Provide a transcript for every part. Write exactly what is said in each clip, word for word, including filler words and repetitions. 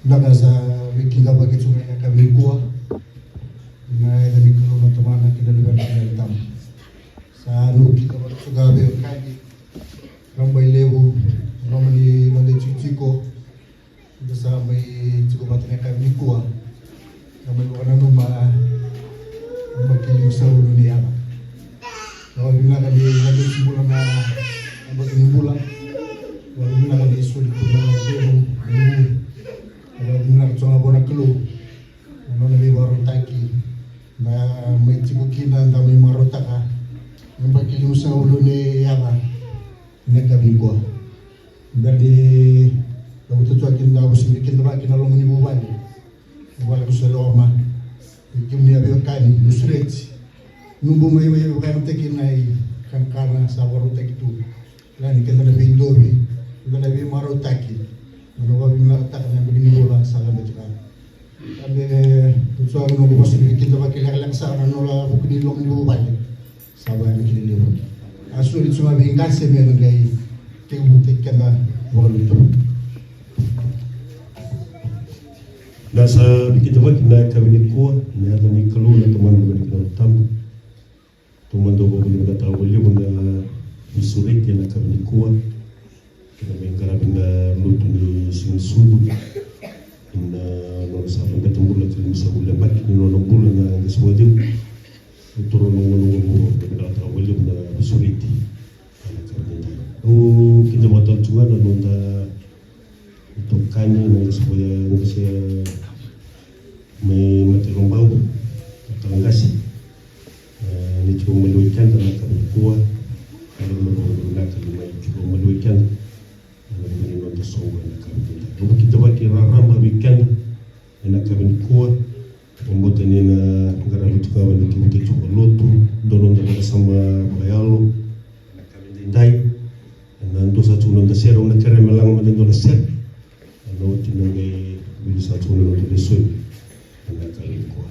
Vinaka, sa veikidavaki tu ga ena yakavi nikua ena yaca ni Kalou na Tamana kei na Luvena kei na Yalo Tabu. Sa noqu kidavaki tu ga veiwekani, rabailevu, loma ni noda itikotiko. Da sa mai tiko vata ena yakavi nikua, da mai vakananuma na yabaki limasagavulu ni yaca. Vakavinavinaka ni vakabula na yabaki ni bula. Vakavinavinaka ni soli tu na veivuke. Vakavinavinaka tu ga vua na Kalou na nona veivakarautaki da mai tiko kina, da mai marautaka na yabaki limasagavulu ni yaca ena yakavi nikua. Bera ni cavuta tu ga kina, da vosa ni kidavaki na loma ni vuvale, vuvale ko Selewa, kei kemuni na veiwekani, na sureti. Nubu mai, mai vakayagataki na ikanakana sa vakarautaki tu. Kila ni keda na veidovi, keda na veimarautaki. Na vakavinavinakataka na yabaki ni bula sa cabe tu ga. Ka me, sa noqu vosa ni kidavaki lekaleka sara ena vuku ni loma ni vuvale. Sa vaya na kena levu. A soli tu ga vei qase me na qai tekivutaki keda vakalutu. Da sa veikidavaki ena yakavi nikua ena yaca ni Kalou na Tamana, na Luvena kei na Yalo Tabu. Taumada au vakavinavinakataka vakalevu na veisureti ena yakavi nikua. Kei na mai qaravi na lotu ni siga ni sucu ena nona sa vakabeta bula ki na limasagavulu na yabaki ni nona bula na qase vakacegu. Au taura na gauna oqo meu vakavinavinakataka vakalevu na veisureti ena yakavi nikua. Au kidavaka tale tu ga na noda itokani, na qase, qase mai Matailobau, na Talaqase. E, ni tiko maliwai keda ena yakavi nikua. Ka na noda vakavinavinaka ni mai tiko maliwai keda ena vuku ni noda soqo ena yakavi nikua. Au vakidavaki raraba vei keda ena yakavi nikua. Vakabauta ni na qaravi tiko ga na tekivutaki tiko vakalotu, dua na noda vakasama vakayalo ena yakavi edaidai. Ena dua sara tiko na noda sere, au na kerea me laga mada e dua na sere. Ena oti na qai wili sara tiko na noda lesoni ena yakavi nikua.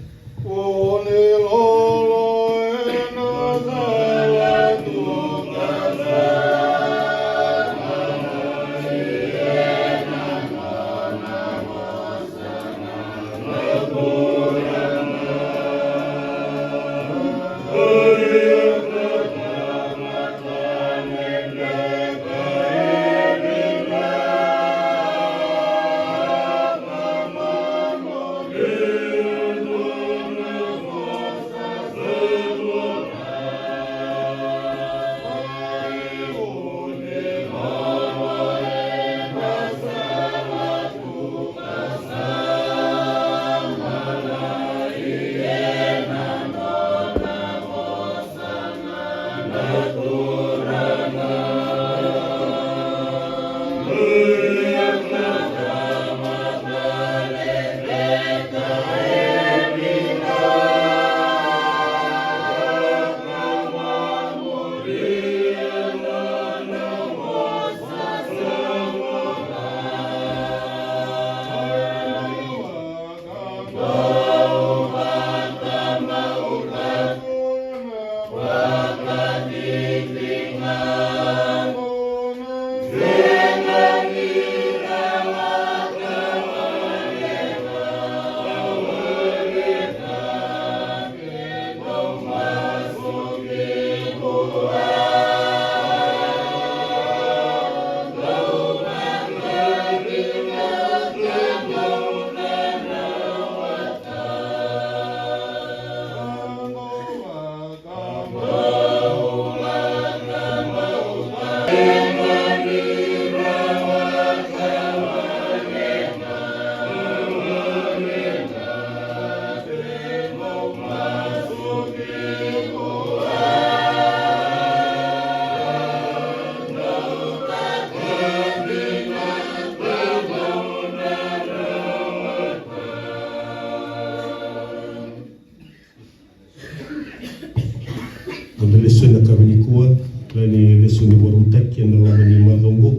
Noda lesoni na yakavi nikua, kila ni lesoni vakarautaki ena loma ni macawa oqo.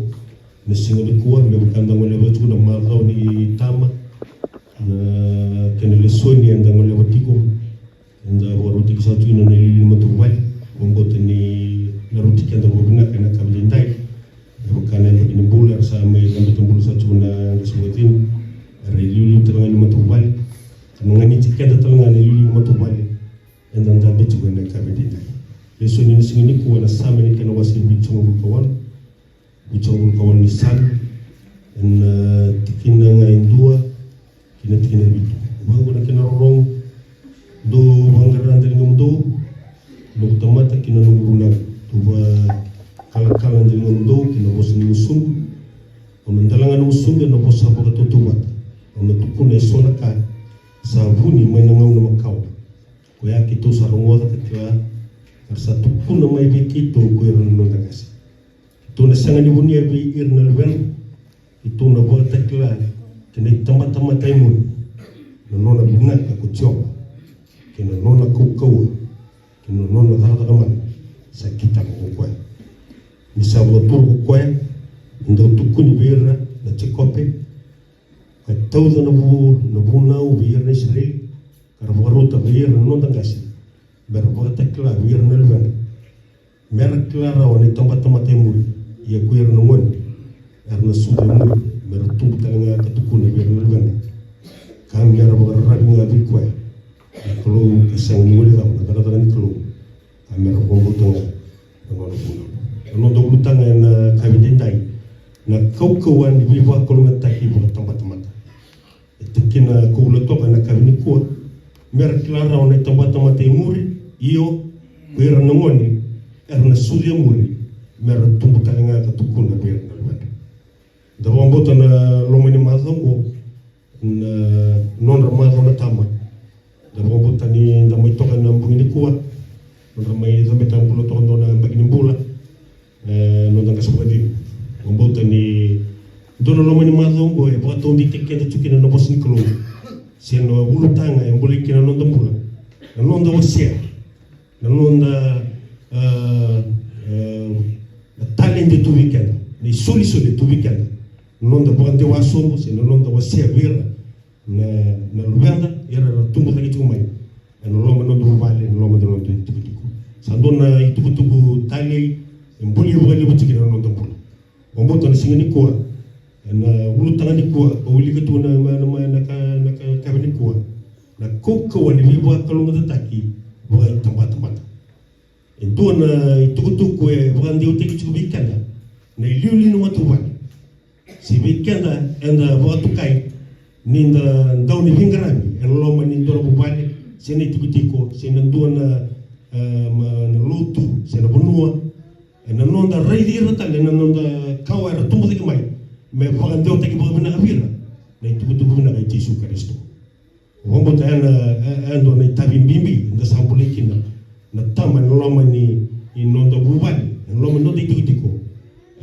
Na siga nikua, me vaka eda goleva tiko na macawa ni tama, na kena lesoni eda goleva tiko, eda vakarautaki sara tiko na iliuliu ni matavuvale. Vakabauta ni na rauti keda vakavinaka ena yakavi edaidai. Me vaka na yabaki ni bula era sa mai cabeta bula sara tiko na qase vakacegu. Era iliuliu tale ga ni matavuvale, ka na ganiti keda tale ga na iliuliu ni matavuvale. Eda dabe tiko ena yakavi edaidai. Lesoni ni siga nikua ena Same ni kena wase vitusagavulu ka walu, vitusagavulu ka walu ni Same, ena tikina ga e dua ki na tikina e vitu. Vaqo na kena rorogo: Dou vaqara daligamudou, noqu tamata, ki na noqu vunau. Dou vakalakala daligamudou ki na vosa ni gusuqu. Au na dalaga na gusuqu ena vosa vakatautauvata. Au na tukuna eso na ka sa vuni mai na gauna makawa, koya keitou sa rogoca ka kila, ka ra sa tukuna mai vei keitou ko ira na noda qase. Keitou na sega ni vunia vei ira na luvena. Keitou na vakatakila ki na itabatamata e muri na nona vinaka ko Jiova, kei na nona kaukauwa, kei na nona cakacaka mana sa kitaka ko koya. Ni sa vakaturi ko koya, ni dau tukuni vei ira na Jekope, ka tauca na vu, na vunau vei ira na Isireli, ka ra vakarauta vei ira na noda qase, me ra vakatakila vei ira na luvena, me ra kila rawa na itabatamata e muri. Ia ko ira na gone era na sucu e muri, me ra tubu tale ga ka tukuna vei ira na luvena, ka me ra vakararavi ga vei koya na Kalou, ka sega ni guilecava na cakacaka ni Kalou, ka me ra vakabauta ga na nona vunau. Na noda ulutaga ena yakavi edaidai: na kaukauwa ni veivakalougatataki vakatabatamata. E tikina ko ula toka ena yakavi nikua: Me ra kila rawa na itabatamata e muri, io, ko ira na gone era na sucu e muri, me ra tubu tale ga ka tukuna vei ira na luvena. Da vakabauta na loma ni macawa oqo, na nodra macawa na tama. Da vakabauta ni da mai toka ena bogi nikua, nodra mai cabeta bula toka dua na yabaki ni bula, e, noda qase vakacegu. Vakabauta ni dua na loma ni macawa oqo e vakataudeitaki keda tiko kina na vosa ni Kalou, se na ulutaga e bolei kina na noda bula, na noda wasea, na noda, e, e, na taledi e tu vei keda, na isolisoli e tu vei keda, na noda vakadewa sobu se na noda wasea vei ira na, na luveda, era, era tubu cake tiko mai ena loma ni noda vuvale, ena loma ni noda itikotiko. Sa dua na itukutuku talei e buli vakalevu tiko ena noda bula. Vakabauta na siga nikua, ena ulutaga nikua, ka wilika tu na, na, na, na ka, na ka, yakavi nikua, na kaukauwa ni veivakalougatataki vakaitabatamata. E dua na itukutuku e vakadeitaki tiko vei keda na iliuliu ni matavuvale. Se vei keda eda vakatokai ni da dau ni veiqaravi ena loma ni dua na vuvale, se na itikotiko, se na dua na, e, ma, na lotu, se na vanua. Ena noda raici ira tale na noda kawa era tubu cake mai, me vakadewataki vakavinaka vei ira na itukutuku vinaka i Jisu Karisito. Vakabauta ena, e, e dua na itavi bibi da sa bolei kina na tama ena loma ni, ni noda vuvale, ena loma ni noda itikotiko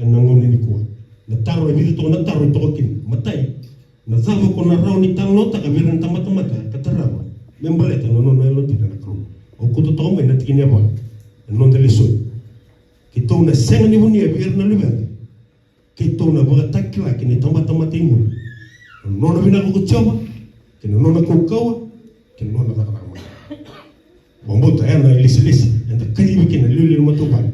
ena gauna nikua. Na taro e vica toka na taro e toka kina. Matai, na cava ko na rawa ni talanoataka vei ira na tabatamata ka tarava me baleta na nona yalodina na Kalou? Au kauta toka mai na tikina e va ena noda lesoni. Keitou na sega ni vunia vei ira na luveda. Keitou na vakatakila ki na itabatamata e muri na nona vinaka ko Jiova, kei na nona kaukauwa, kei na nona cakacaka mana. Vakabauta ena ilesilesi eda kacivi kina na iliuliu ni matavuvale.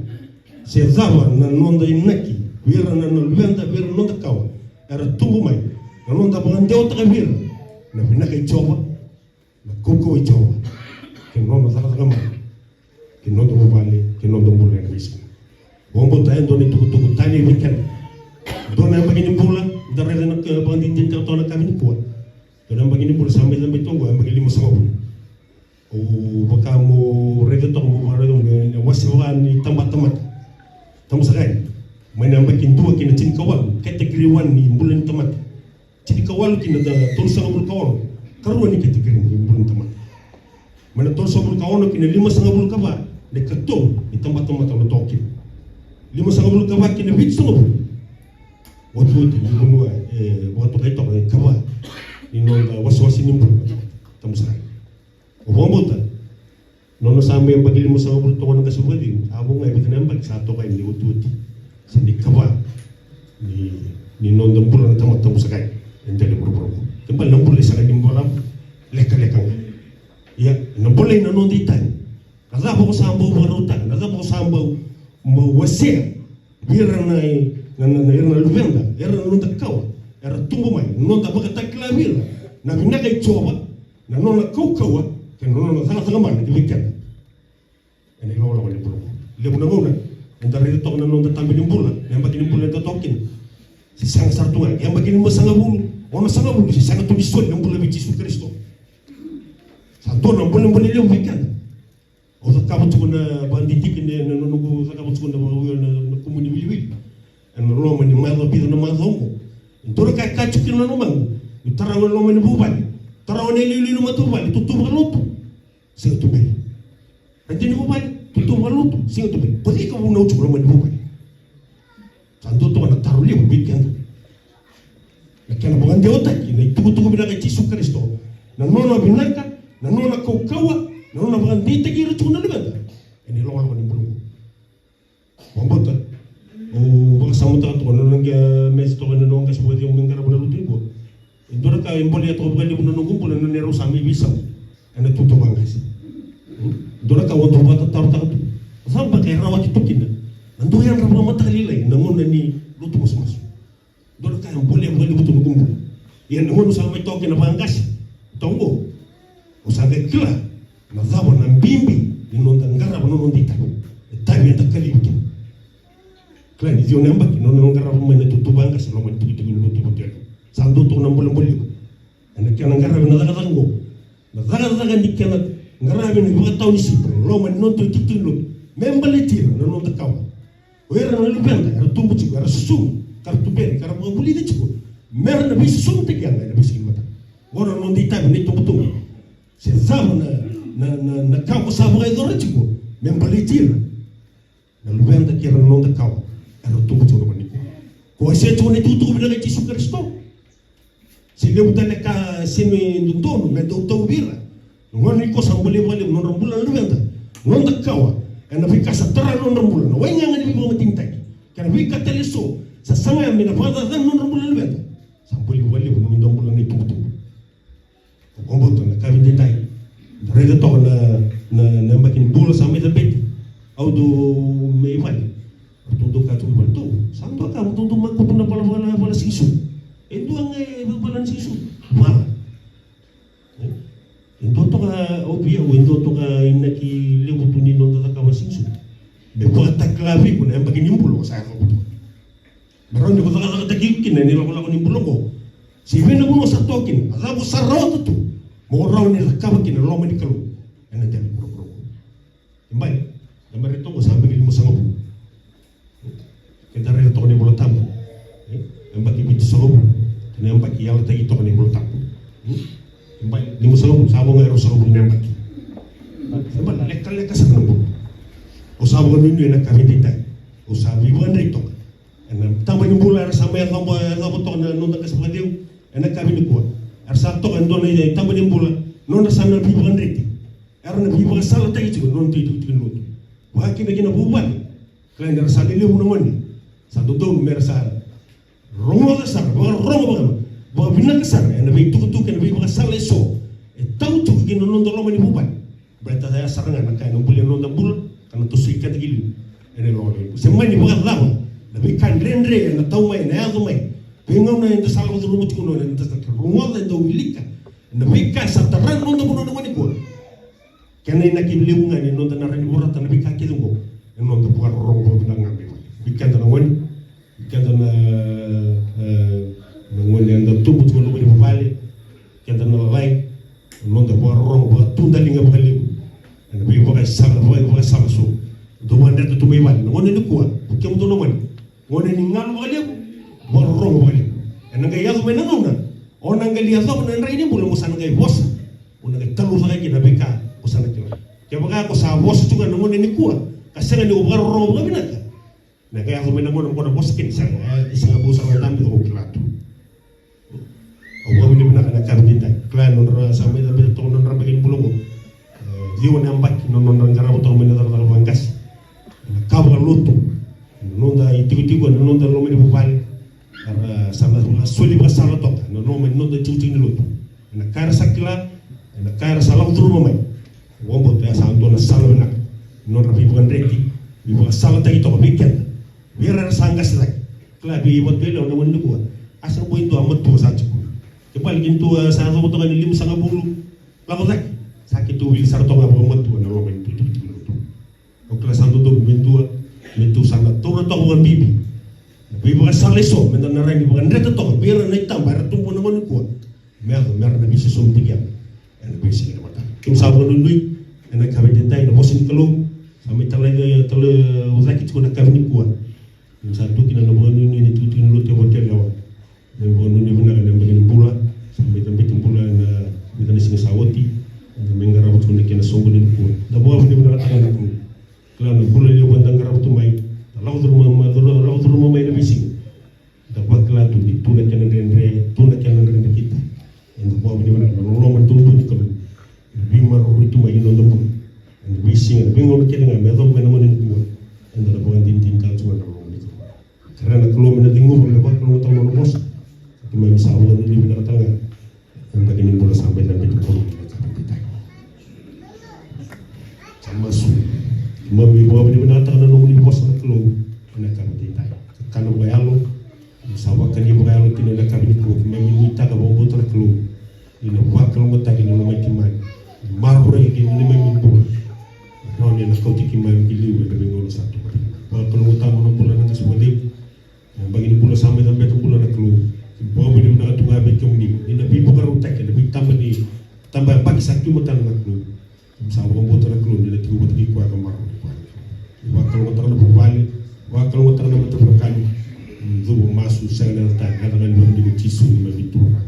Se cava na noda inaki vei ira na, na luveda, vei ira na noda kawa era tubu mai, na noda vakadewataka vei ira na vinaka i Jiova, na kaukauwa i Jiova, kei na nona cakacaka mana, kei na noda vuvale, kei na noda bula ena veisiga. Vakabauta e dua na itukutuku talei vei keda. Dua na yabaki ni bula, da raica na ka, vakadinadinataka toka na yakavi nikua. Dua na yabaki ni bula sa mai cabe toka oqo, yabaki limasagavulu. Au vaka mo raica toka, mo vakaraica toka me na wase vaka ni tabatamata. Tamusakai. Mai na yabaki dua ki na tinikawalu, category one ni bula ni tamata. Tinikawalu ki na tolusagavulu ka ono, karua ni category ni bula ni tamata. Mai na tolusagavulu ka ono ki na limasagavulu ka va, na ikatolu ni tabatamata na toka kina. Limasagavulu ka va ki na vitusagavulu, otioti ni vanua e vakatokai toka na ikava ni noda wasewase ni bula. Tamusakai. Au vakabauta nona sa mai yabaki limasagavulu toka na qase vakacegu, sa vo ga e vica na yabaki sa toka yani na iotioti se na ikava ni, ni noda bula na tamata. Tamusakai. E dela ni vuravura oqo, kena ibalebale na bula e sega ni balavu, lekaleka ga. Ia, na bolei na noda itani. Na cava ko sa bau vakarautaka, na cava ko sa bau, bau wasea vei ira na, na, na, na ira na luveda, ira na noda kawa era tubu mai, na noda vakatakila vei ira na vinaka i Jiova, na nona kaukauwa kei na nona cakacaka mana ki vei keda. Ena ilakolako ni bula oqo. Levu na gauna eda raica toka na noda tabe ni bula, na yabaki ni bula eda toka kina. Se sega sara tu ga, yabaki ni masagavulu, onosagavulu, se sega tu ni soli na bula vei Jisu Karisito. Sa dua na bolebole levu vei keda. Au cakava tiko na vakadidike na, na, na noqu cakava tiko na vakauya na, na kumuni wiliwili. Ena loma ni macawa vica na macawa oqo. E dua na ka e kaya tiko kina na lomaqu. Ni tarawa e loma ni vuvale. Tarawa na iliuliu ni matavuvale. Tutu vakalotu. Sega tuberi. Ena dina ni vuvale. Tutu vakalotu. Sega tuberi. Ko cei ka vunau tiko loma ni vuvale? Sa dua toka na taro levu vei keda. Na kena vakadewataki na itukutuku vinaka i Jisu Karisito, na nona vinaka, na nona kaukauwa, na nona vakadeitaki ira tiko na luveda. Ena ilakolako ni bula oqo. Vakabauta. Au vakasamataka toka na nona qai mesi toka na nona qai sivakacegu me qarava na lotu ni bua. E dua na ka e bolea toka vakalevu na noqu bula na neirau sa mai veisau ena tutu vaqase. Hmm? Dua na ka au dau vakatataro taka tu. Cava beka e rawati tu kina na dau yadra vakamataka lailai na gauna ni lotu masumasu. Dua na ka e bolea vakalevu tu noqu bula. Ia na gauna au sa mai toka kina vaqase toka oqo, au sa qai kila na cava na bibi ni noda qarava na noda itavi. Itavi eda kacivi kina. Kila ni ciwa na yabaki na nona qarava mai na tutu vaqase loma ni tikitiki ni lotu vata. Sa dua toka na bolebole levu ena kena qaravi na cakacaka oqo. Na cakacaka ni kena qaravi na ivakatawa ni sipi loma ni noda tikitiki ni lotu me baleti ira na noda kawa. O ira na luveda era tubu tiko, era susugi, ka ra tuberi, ka ra vakavulici tiko me ra na veisusumitaki ena veisiga ni mataka. Oqo na noda itavi na itubutubu. Se cava na, na, na, na ka ko sa vakayacora tiko me baleti ira na luveda kei ira na noda kawa era tubu tiko na gauna nikua. Ko wasea tiko na itukutuku vinaka i Jisu Karisito. Se levu tale ka sega ni dodonu me dau tauvi ira. Na gauna nikua sa bolei vakalevu na nodra bula na luveda, na noda kawa, ena veika sa tara na nodra bula, na waigaga ni veivakamatenitaki kei na veika tale eso sa saga me na vakacacana na nodra bula na luveda. Sa bolei vakalevu na noda bula na itubutubu. Au vakabauta na yakavi edaidai da raica toka na, na, na yabaki ni bula sa mai cabeti. Au dau mai vale, ratou dau kaya tu mai vale, tou sa dua ka, ratou dau makutu na vala, vala, vala siga ni sucu. E dua ga e vala ni siga ni sucu. Vala. E? E dua toka, au via, e dua toka inaki levu tu ni noda cakava siga ni sucu me vakatakila vei iko na yabaki ni bula o sa yaco tu. Me rawa ni ko cakacakataki iko kina ena ilakolako ni bula oqo. Se vei na vanua sa toka kina, a cava ko sa rawata tu mo rawa ni cakava kina na loma ni Kalou ena dela ni vuravura oqo. Ibai, na yabaki toka oqo sa yabaki limasagavulu. Keda raica toka na iVola Tabu, e? Yabaki vitusagavulu. Kei na yabaki yalataki toka na iVola Tabu. Ibai, limasagavulu, sa vo ga e ruasagavulu na yabaki. Ibai, lekaleka sara na bula. Au sa vakanuinui ena yakavi edaidai, au sa veivakadreti toka ena taba ni bula era sa mai yacova, yacova toka na noda qase vakacegu ena yakavi nikua. Era sa toka e dua na taba ni bula nodra sa na veivakadreti. Era na veivakasalataki tiko na nodra itukutuku ni lotu. Vakakina kina vuvale. Kila ni ra sa lelevu na gone, sa dodonu me ra sa rogoca sara, vakarorogo vaka, vakavinaka sara ena veitukutuku, ena veivakasala eso e tau tiko ki na noda loma ni vuvale. Baleta ya sara ga na ka ena bulia na noda bula ka na tosoi keda ki liu ena ilakolako. Se mani vakacava na veika dredre ena tau mai, ena yaco mai, veigauna eda sa lako curuma tiko na gone, eda sa rogoca, eda wilika na veika sa tara na noda vanua na gone nikua. Kena inaki levu ga ni noda na rawa ni vorata na veika kece oqo ena noda vakarorogo vakavinaka ga mai vale. Vei keda na gone, vei keda na, e, na gone eda tubu tiko ena loma ni vuvale, keda na lalai, na noda vakarorogo vakatudaliga vakalevu ena veivakasala, veivakasala so dau vakadreta tu mai vale. Na gone nikua, kemudou na gone, gone ni galu vakalevu, vakarorogo vakalevu. Ena qai yaco mai na gauna o na qai lai yacova na draki ni bula, mo sa na qai vosa, o na qai talucaka kina na veika o sa na kila. Kevaka ko sa vosa tu ga na gone nikua ka sega ni o vakarorogo vakavinaka, na qai yaco mai na gauna mo na vosa kina, sega, e, sega, vou sa na dabe, o kila tu. Au vakavinavinaka na yakavi edaidai. Kila na nodra sa mai cabeta toka na nodra yabaki ni bula oqo. E, ciwa na yabaki na nodra qarava toka mai na cakacaka vakaqase. Na ka vakalotu, na noda itikotiko, na noda loma ni vuvale. Era sa na vakasoli vakasala toka na loma ni noda itikotiko ni lotu. Ena ka era sa kila, ena ka era sa lako curuma mai. Au vakabauta ya sa dua na sala vinaka ni nodra veivakadreti, veivakasalataki toka vei keda, vei ira era sa qase cake. Kila vei ivatu yalewa na gone nikua, A sa boi dua matua sa tiko. Ke bale keitou a sa yacova toka ni limasagavulu. Lako cake. Sa keitou wili sara toka ga vakamatua na loma ni tou tikotiko na lotu. Au kila sa dodonu me dua, me tou sa na taura toka vakabibi na veivakasala eso, me da na rawa ni vakadreta toka vei ira na itaba era tubu na gauna nikua. Me yaco me ra na veisosomitaki yani ena veisiga ni mataka. Keimami sa vakanuinui ena yakavi edaidai na vosa ni Kalou sa mai tala, tala, ucaki tiko na yakavi nikua. Keimami sa tu kina na vakanuinui ni tukutuku ni lotu e Vatuyalewa. Keimami vakanuinui vinaka na yabaki ni bula sa mai cabeti bula ena vica na siga sa oti. Eda mai qarava tiko na kena soqoni nikua. Da vakavinavinakataka na Kalou. Kila na bula levu eda qarava tu mai, da lako curuma mai, lako curuma mai na veisiga. Da vakila tu ni tu na kena dredre, tu na kena dredre kita. Eda vakavinavinaka na loloma duadua ni Kalou. Ena veimaroroi tu mai na noda bula ena veisiga, na veigauna kece ga me yacova mai na gauna nikua. Eda na vakadinadinataka tu ga na loloma ni Kalou. Kerea na Kalou me na ceguva me vakalougatataka na nona vosa. Keimami sa vakanuinui vinaka tale ga. Ena yabaki ni bula sa mai cabeti bula ena yakavi edaidai. Sa masu. Keimami vakavinavinakataka na nomuni vosa na Kalou ena yakavi edaidai. Kakana vakayalo, sa vakani vakayalo kina ena yakavi nikua, keimami nuitaka vakabauta na Kalou ni na vakalougatataki na loma i keimami, ni maroroi kei na neimami bula. Rawa ni na kauti keimami ki liu ena veigauna sa tu mai. Vakalougatataka na bula na qase vakalevu. Na yabaki ni bula sa mai cabeta bula na Kalou. Keimami vakavinavinaka tu ga vei kemuni ni na veivakarautaki ena veitaba ni taba yabaki sa tu e matana na Kalou. Keimami sa vakabauta na Kalou ni na tiko vata kei koya ka maroroi koya. Ni vakalougatataka na vuvale, vakalougatataka na matavuvale. Ni cuva masu sega na yaca tani, yaca ga ni vakadinadina Jisu neimami Turaga.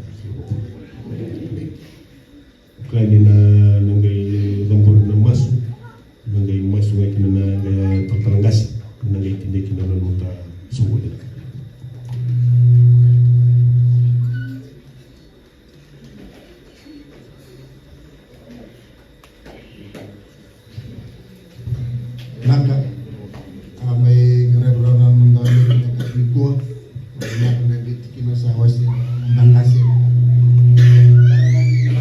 Kila ni na, na qai cabori na masu, na qai masu ga kina na qai talatala qase, na qai tini kina na noda soqoni. Vinaka. A mai qaravi rawa na noda vei na yakavi nikua. Vinaka na vei tikina sa wase na noda qase.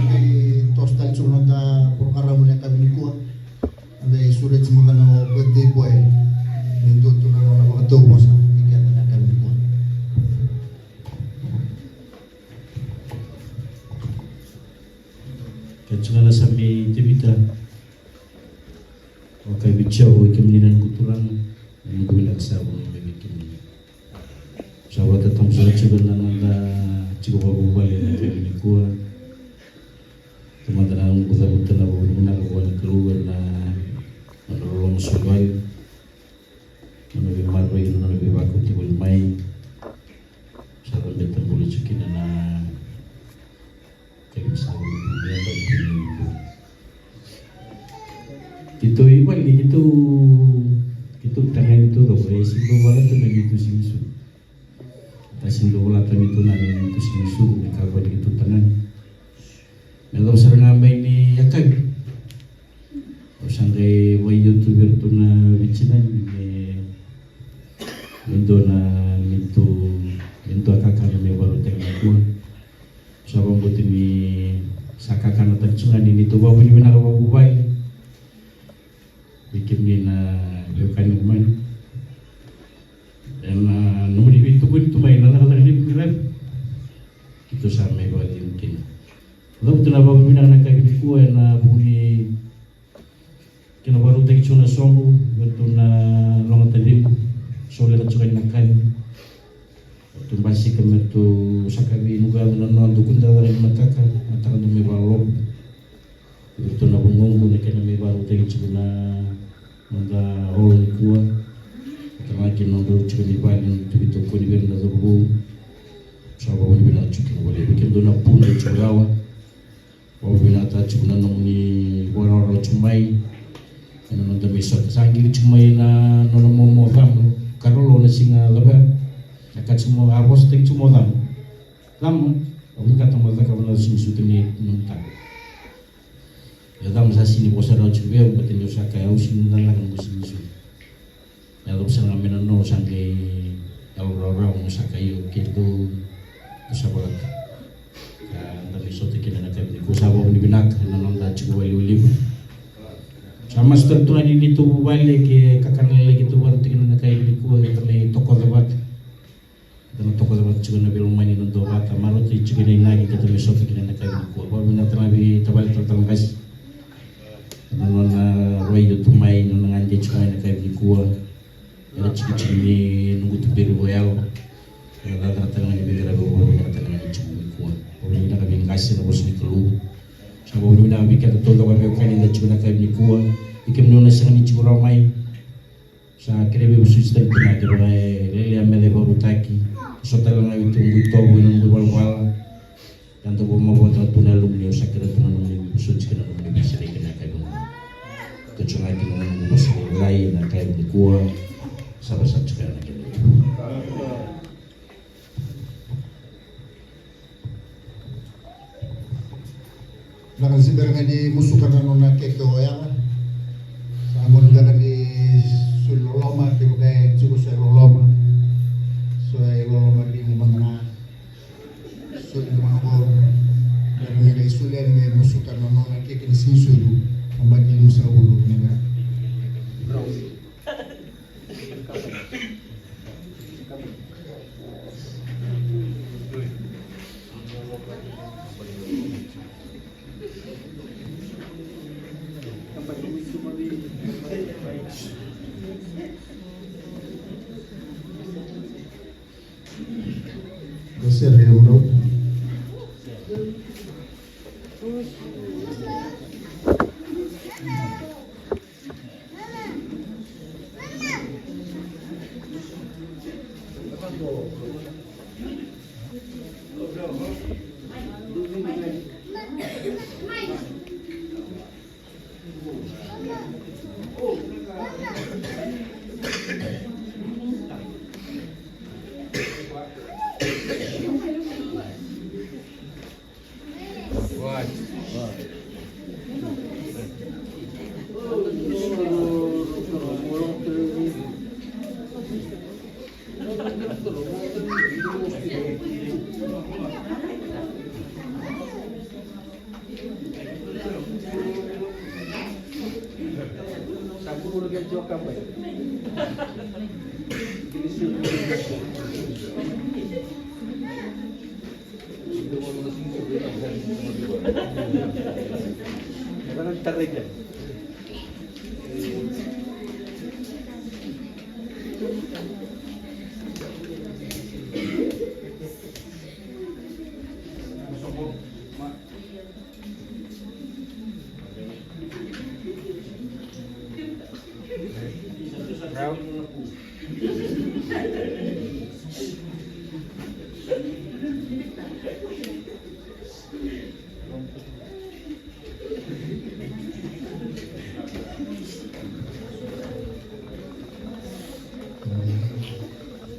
Mai toso tale tiko na noda porokaramu na yakavi nikua. Mai sureti mada na birthday boy. Me dua tu na nona vakatau vosa ni keda na yakavi nikua. Ka tiko ga na Same i Tevita. Vakaiviti au vei kemuni na noqu Turaga, na noqu vinaka sa vu mai vei kemuni. Sa vakatatabu sara tiko na noda tiko vakavuvale ena yakavi nikua. Tamada na noqu cavuta na vakavinavinaka vua na Kalou ena nona loloma sobu vale. Nona veimaroroi, nona veivakauti voli mai. Sa cabeta bula tiko kina na Keitou i vale ni keitou, keitou tagane keitou cava e sega ni dau vola tu na neitou siga ni sucu. E sega ni dau vola tu na neitou siga ni sucu me kakua ni keitou tagane. Me yacova sara ga mai ni yakavi. Au sa qai vakaio tu vei iratou na veitinani me, me dua na neitou, me dua kakana me vakarautaki nikua. Sa vakabauta ni sa kakana tale tu ga ni neitou vakavinavinaka vakavuvale vei kemuni na veiwekani lomani. Ena nomuni veitukuni tu mai na cakacaka ni veiqaravi keitou sa mai vakacegu kina. Cavuta na vakavinavinaka na yakavi nikua ena vuku ni kena vakarautaki tiko na soqo, me ratou na loga taciqu, soleka tiko na kaci. Ratou basika me ratou saka vei nuku yaco na noda kuda caka ni mataka, mataka dau mai vakalolovo. Ratou na vugoqu na kena mai vakarautaki tiko na noda hall nikua. Ratou na kena noda tiko ni vale, na noda tu veitokoni vei ira na cauravou. Sa vakavinavinaka tiko kina vakalevu vei kemudou na puda tiko rawa. Vakavinavinakataka tiko na nomuni vakararawa tiko mai ena noda mai sota. Sa qiri tiko mai na nona momo o Cama, Karolo, na siga cava ya. Sa kaya tiko mo, a vosataki tiko mo Cama. Cama, au vinakata mo cakava na siga ni sucu ni nomu tama. Ia Cama sa sega ni vosa rawa tiko vei au, baleta ni au sa kaya au sega ni na caka na siga ni sucu. Yacova sara ga mai na nona, au sa qai yalo rawarawa, au sa kaya, io, keitou, au sa voleka. Ka da mai sota kina na yakavi nikua, sa vakavinavinaka na noda tiko vakalevulevu. Sa masu tale tu ga ni neitou vuvale kei kakana lailai keitou vakarautaka kina na yakavi nikua, keda mai tokoca vata. Keda na tokoca vata Tiko na veilomani na duavata, marautaki tiko na inaki keitou mai sota kina ena yakavi nikua. Vakavinavinaka tale ga vei tavale talatala qase na nona rai oti mai, na nona gade tiko mai ena yakavi nikua. Ena tikitiki ni noqu tuberi vakayalo. Ena cakacaka tale ga ni veiqaravi, vakavinavinaka tale ga ni tiko mai nikua. Vakavinavinaka vei qase na vosa ni Kalou. Sa vakavinavinaka vei keda taucoko na veiwekani eda tiko ena yakavi nikua. Vei kemuni na sega ni tiko rawa mai. Sa kerei veivosoti tale tu na kevaka e lailai a meca e vakarautaki. So tale ga vei noqu itovo ena noqu ivalavala. Eda vakamavoataka tu na yalomuni, au sa kerea tu na nomuni veivosoti kei na nomuni veisereki ena yakavi oqo. Ka tiko ga kina na noqu vosa lailai ena yakavi nikua. Sa vaka sa tiko ena kena. Vinaka, ni se bera ga ni musuka na nona keke o Yala. Sa gone beka ni soli loloma, kevaka e tiko so e loloma. So e loloma ni mo mada ga soli na mada qo. Bera ni qai soli yani me musuka na nona keke ni siga ni sucu. Na yabaki limasagavulu ni ga.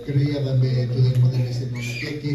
Kerei Yala me tucake mada na nona keke.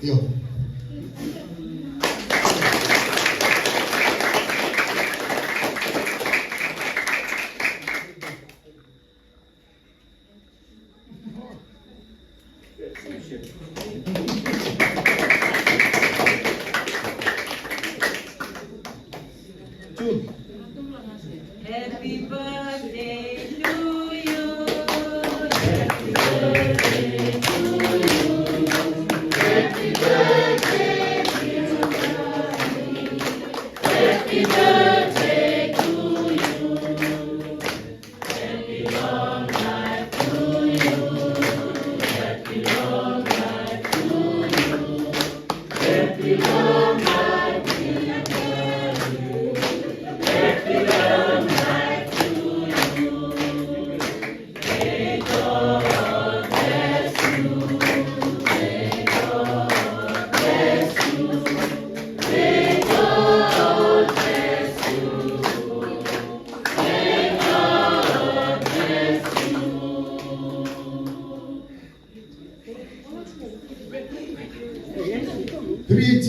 Io. Happy birthday to you. Happy birthday to you. Happy birthday, dear Tani. Happy birthday to you. Happy long life to you. Happy long life to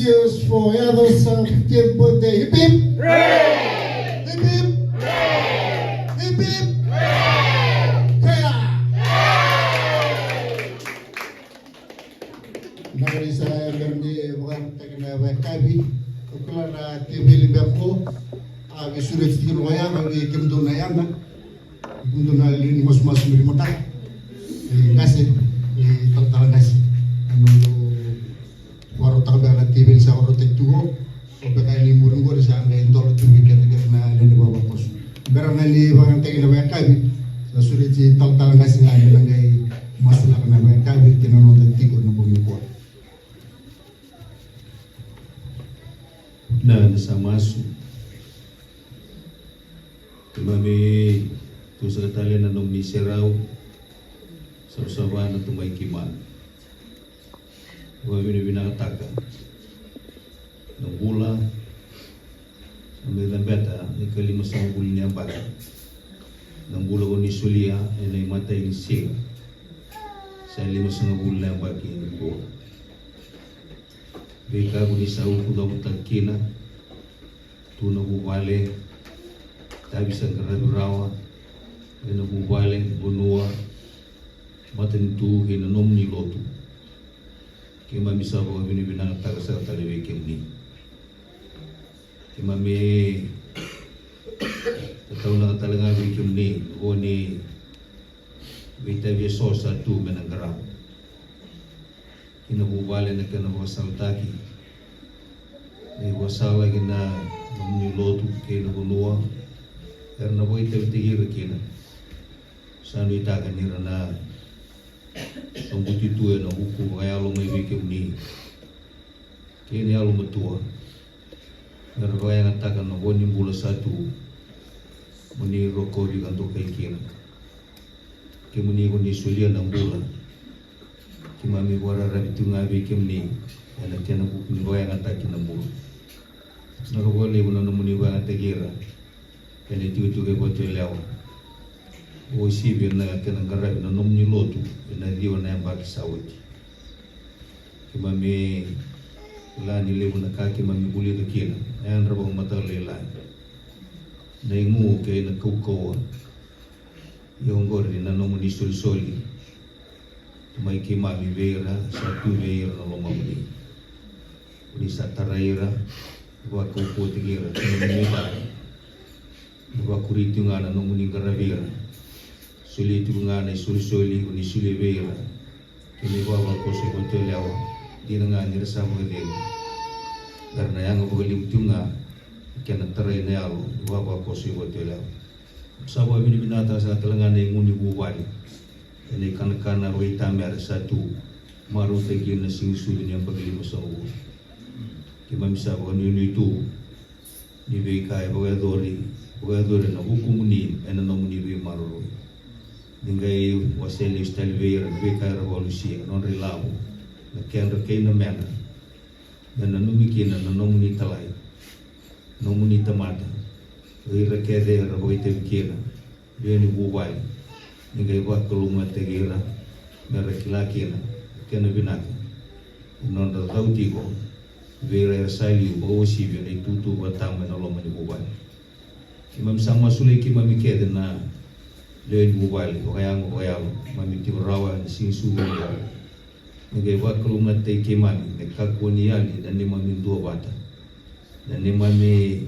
Cheers for Yacosa fiftieth birthday. Hip hip. Hip hip. Hip hip. Kaya. Na gari sa gari ni vakataki na vakayakavi. Ko kila na teveli beka ko. A veisuri tiko na waya, vei kemudou na yada. Kemudou na lewe ni masumasu mai Mataka. E qase, e talatala qase. Ano varautaka beka na teveli sa varautaki tu ko. Ko beka ni muri qori sa qai dola tu vei keda kece na lewe ni vavakoso. Bera na ni vakayagataki na vakayakavi. Sa sureti talatala qase ga ni na qai masulaka na vakayakavi kei na noda tiko na bogi koya. Na, na sa masu. Keimami tu saka tale na nomuni serau. Savasava na tu mai keimami. Vakavinavinakataka na bula. Sa mai cabeta na ikalimasagavulu ni yabaki. Na bula ko ni solia ena imatai ni siga. Sa limasagavulu na yabaki ni bula. Veika ko ni sa ukucavutaka kina. Tu na vuvale, tavi sa qaravi rawa ena vuvale, vanua, matanitu kei na nomuni lotu. Keimami sa vakavinavinakataka sara tale vei kemuni. Keimami tataunaka tale ga vei kemuni na vo ni veitavi eso sa tu me na qarava. Kei na vuvale na kena vakasalataki, na ivakasala kei na nomuni lotu kei na vanua era na vakaitavitaki ira kina. Sa nuitaka ni ra na sobuti tu ena vuku vakayalo mai vei kemuni kei na yalomatua. Me ra vakayagataka na vo ni bula sa tu mo ni rokovi ka dokai kina. Kemuni ko ni solia na bula. Keimami vakararavi tu ga vei kemuni ena kena vuku ni vakayagataki na bula. Vinaka vakalevu na nomuni vakayagataki ira ena itikotiko e Vatuyalewa. Uasivi ena kena qaravi na nomuni lotu ena ciwa na yabaki sa oti. Keimami kila ni levu na ka keimami vulica kina na yadra vakamatailalai, na igu kei na kaukauwa. Ia oqori na nomuni solisoli mai keimami vei ira, sa tu vei ira na lomamuni. Ko ni sa tarai ira, vakaukauwataki ira kei na nomuni vale. Ni vakuri tiko ga na nomuni qaravi ira. Solia tiko ga na isolisoli ko ni solia vei ira. Kei na ivavakoso e Vatuyalewa, dina ga ni ra sa vakacegu. Era na yaga vakalevu tiko ga kei na tarai na yalo ni ivavakoso e Vatuyalewa. Sa vakavinavinakataka saka tale ga na igu ni vuvale ena ikanakana vakaitamera sa tu, marautaki ira na siga ni sucu ni yabaki limasagavulu. Keimami sa vakanuinui tu ni veika e vakayacori, vakayacori ena vukumuni ena nomuni veimaroroi. Ni qai wasea lesu tale vei ira na veika era vakalusia, na nodra ilavo, na kedra kei na medra. Me nanumi kina na nomuni italai, nomuni tamata, o ira kece era vakaitavi kina. Lewe ni vuvale, ni qai vakalougatataki ira me ra kila kina na kena vinaka ni nodra cau tiko vei ira era sa liu, vakauasivi ena itutu vakatama ena loma ni vuvale. Keimami sa masulaki keimami kece na lewe ni vuvale vakayago vakayalo, keimami tiko rawa ena siga ni sucu oqo. Ni qai vakalougatataki keimami me kakua ni yali na neimami duavata, na neimami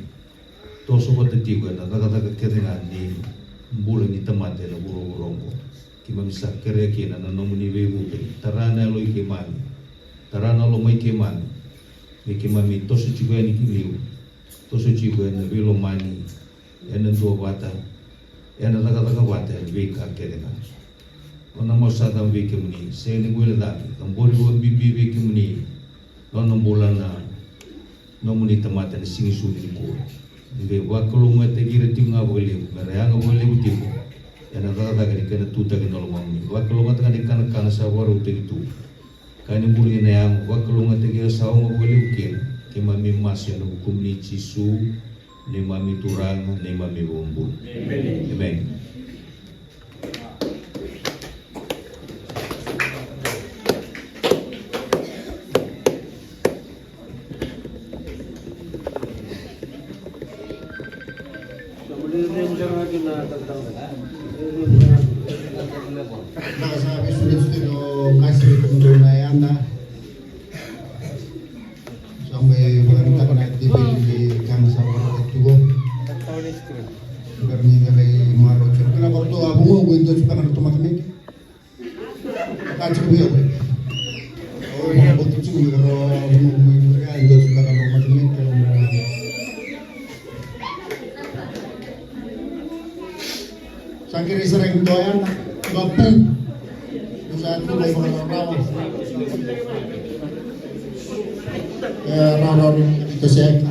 toso vata tiko ena cakacaka kece ga ni bula ni tamata ena vuravura oqo. Keimami sa kerea kina na nomuni veivuke, tara na yalo i keimami, tara na loma i keimami, me keimami toso tiko yani ki liu, toso tiko ena veilomani, ena duavata, ena cakacaka vata ena veika kece ga. Nona masu sa cava vei kemuni, sega ni guilecavi, cabori vakabibi vei kemuni nona bula na nomuni tamata ena siga ni sucu nikua. Ni qai vakalougatataki ira tiko ga vakalevu me ra yaga vakalevu tiko ena cakacaka ni kena tutaki na lomamuni. Vakalougatataka na ikanakana sa vakarautaki tu. Ka ni bula ni na yago, vakalougatataki ira sa oga vakalevu kina. Keimami masu ena vukumuni Jisu, neimami Turaga, neimami iVakabula. Emeni. Emeni. Vinaka, sa veisureti tiko o Kasi, kemudou na yada. Sa mai vakaraitaka na teveli ni ka sa vakaraitaka tiko. Qori ni qai marau tiko. Kena koro tu a vugoqu e dua tiko na tamata meke. Ka tiko vei au. Au vakabauta tiko ni koro vugoqu e dua tiko na tamata meke. Sa kerei sara i dua yana, dua pu. Sa tu mai vakarawarawa. E, rawarawa ni toso yaki.